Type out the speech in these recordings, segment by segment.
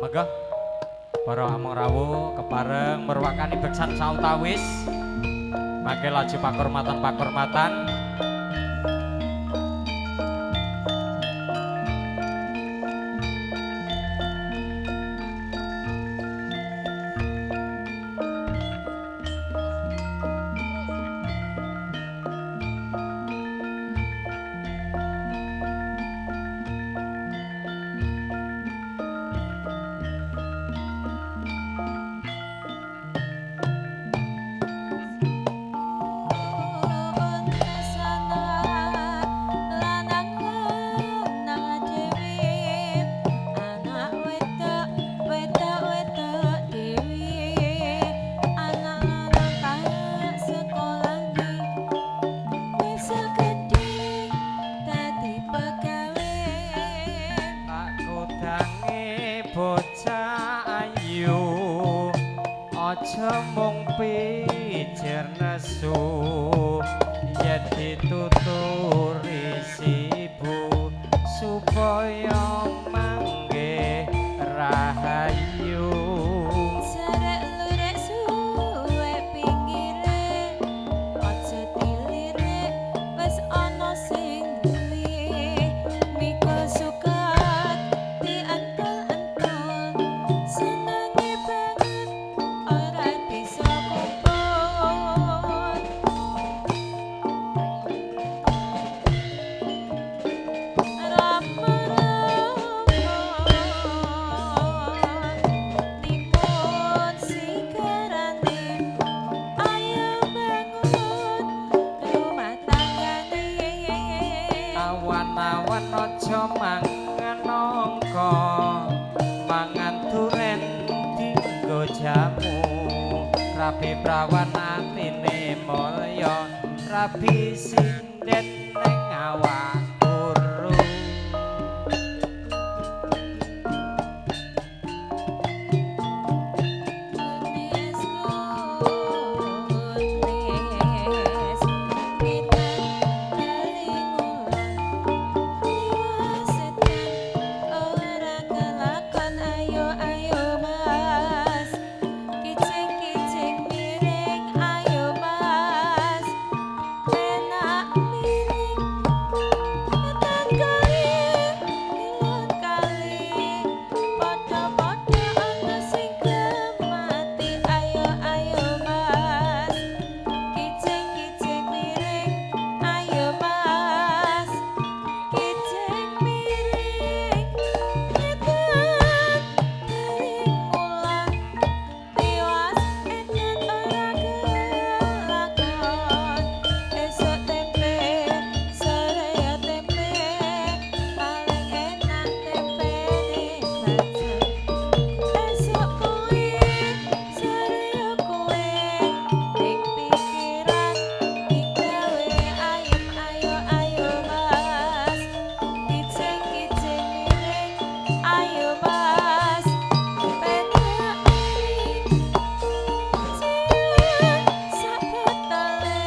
Monggo para among rawuh kepareng merwakani beksan sawetawis. Mangke laju pakurmatan-pakurmatan. Aja mung pijer nesu yen dituturi sibu supaya mangke rahayu. Jarek lurek suwe pinggire aja dilirik wis ana sing duwe mikul suket diantul-antul senenge banget ora bisa kumpul. Rama-rama timun sigarane ayo bangun rumah tanggane. Awan-awan aja mangan nangka, mangan duren dinggo jamu. Rabi prawan atine mulya, rabi sinden ning awak guru. Goodness, goodness, niten kali ngulon liwat setan ora kelakon. Ayo ayo mas, kicing kicing miring. Ayo mas, penak miring ngetan kali ngulon kali padha-padha ana sing kemati. Ayo ayo mas, kicing kicing miring. Ayo mas, kicing miring ngetan kali ngulon tiwas edan ora kelakon. Esuk tempe, sore ya tempe, paling enak tempene bacang. Esuk kuwi, sore ya kuwi, ning pikiran digawe ayem. Ayo ayo mas, kicing kicing miring. Ayo mas, penak miring cilik sak botole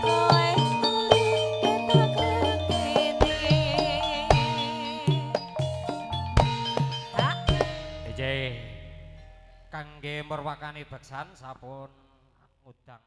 kowe tuli ketok kene. Hak. Injih, kangge merwakani beksan sampun ngundang